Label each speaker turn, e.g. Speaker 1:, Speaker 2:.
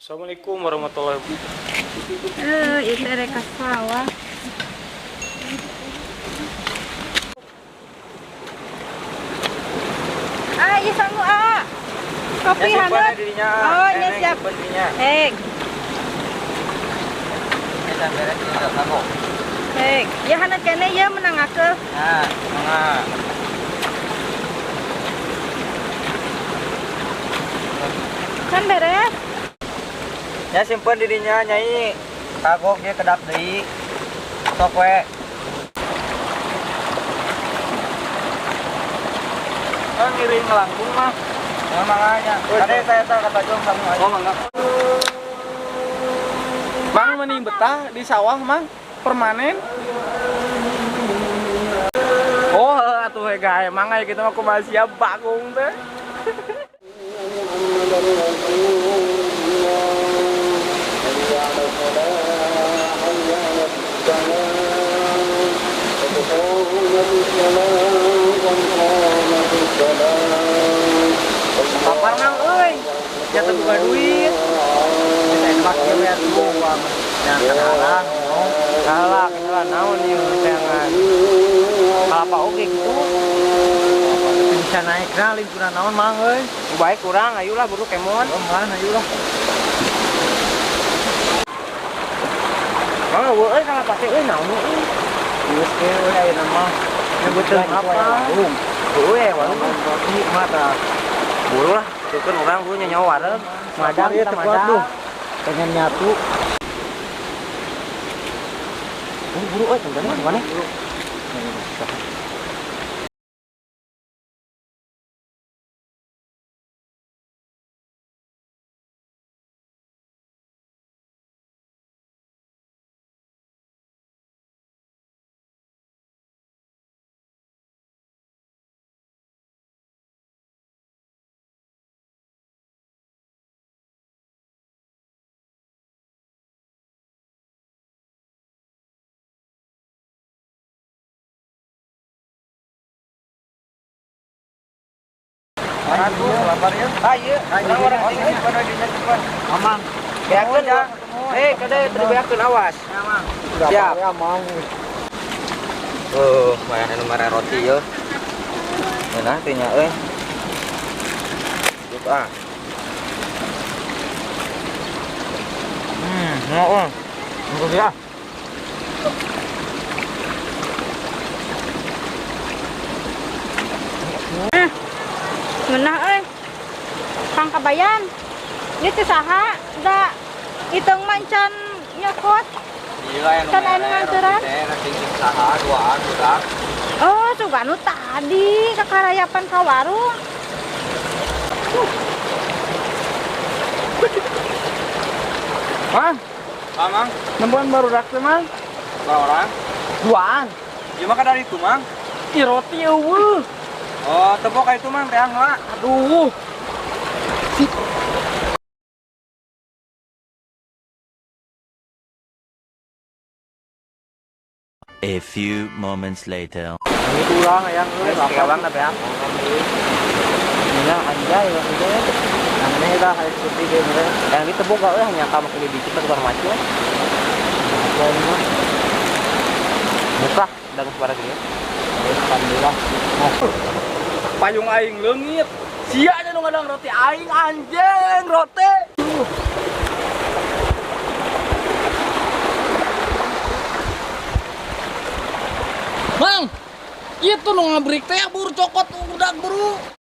Speaker 1: Assalamualaikum warahmatullahi wabarakatuh.
Speaker 2: Eh, itu rek ka sawah. Ah, iya sangu ah. Kopi
Speaker 1: Ya, simpan
Speaker 2: hangat.
Speaker 1: dirinya.
Speaker 2: Oh, iya
Speaker 1: Neneng,
Speaker 2: siap.
Speaker 1: simpan dirinya.
Speaker 2: Hek,
Speaker 1: Ya, sampai beres ini kamu.
Speaker 2: hek. Ya hangat kene ya menang aku.
Speaker 1: Nah, mangga.
Speaker 2: Kan beres.
Speaker 1: Ya simpen dirinya nyai. Kagok dia kedap deui. Sok we. Oh, ngiring ngelangkung mah. Ya manganya. Kade saya tak kata jong kamu aja. Oh, mangga.
Speaker 3: Mang mending betah di sawah mang permanen. Oh, atuh we gae mang aya kitu mah kumaha siap bagong teh.
Speaker 1: Lapar mang euy. Ya teu boga duit. Bisa enak we atuh. Jangan halang, no. Kalah, kalah naon ieu teangan. Kalapa oge gitu. Tapi bisa naik nah lingkungan naon mang euy. Baik kurang, ayolah buru kemon. Oh, man, ayolah. Mang euy euy kalapa teh euy naon euy. Geus ge euy ayeuna mah. Nyebuteun apa? Euy warung roti mah tah. Buru lah, tukeun urang buru nyanyawa wareg. Madang
Speaker 4: ya
Speaker 1: kita
Speaker 4: teu kuat
Speaker 1: madang.
Speaker 4: duh. Pengen nyatu.
Speaker 1: Buru buru euy tungguan mana? Aduh, lapar ya. Ah iya, urang wareg euy, pan dinya cepat.
Speaker 4: Amang.
Speaker 1: Beakeun ya. Eh, kade teu dibeakeun awas. Siap.
Speaker 4: Ya mang.
Speaker 1: Lumayan anu mere roti yo. Ngeunah teh nya euy. Yuk ah. Oh. Tunggu ya.
Speaker 2: Ngeunah euy. Kang Kabayan. Ieu teh saha? Da hitung mah encan nyokot.
Speaker 1: Gila yang
Speaker 2: Kan anu nganturan?
Speaker 1: Sing saha duaan budak.
Speaker 2: Oh, sugan nu tadi kakarayapan ka warung.
Speaker 3: Mang,
Speaker 1: Ah, Mang.
Speaker 3: nembuan barudak teh mang.
Speaker 1: Berapa orang?
Speaker 3: Duaan.
Speaker 1: Ieu mah kada itu, Mang.
Speaker 3: Ih roti eueuh.
Speaker 1: Oh, tepok ka itu, Mang, teang heula.
Speaker 3: Aduh.
Speaker 5: A few moments later.
Speaker 1: Ini kurang ayang euy, lapar banget ya. Ini anjay maksudnya. Aneh dah kayak seperti dia mere. Yang ditebok euy hanya kamu kali dikit tukar macu. Murah dan suara gini. Alhamdulillah.
Speaker 3: Payung aing leungit. Sia aja nu ngadang roti aing anjing roti. Mang, itu nu ngabrik teh buru cokot udah buru.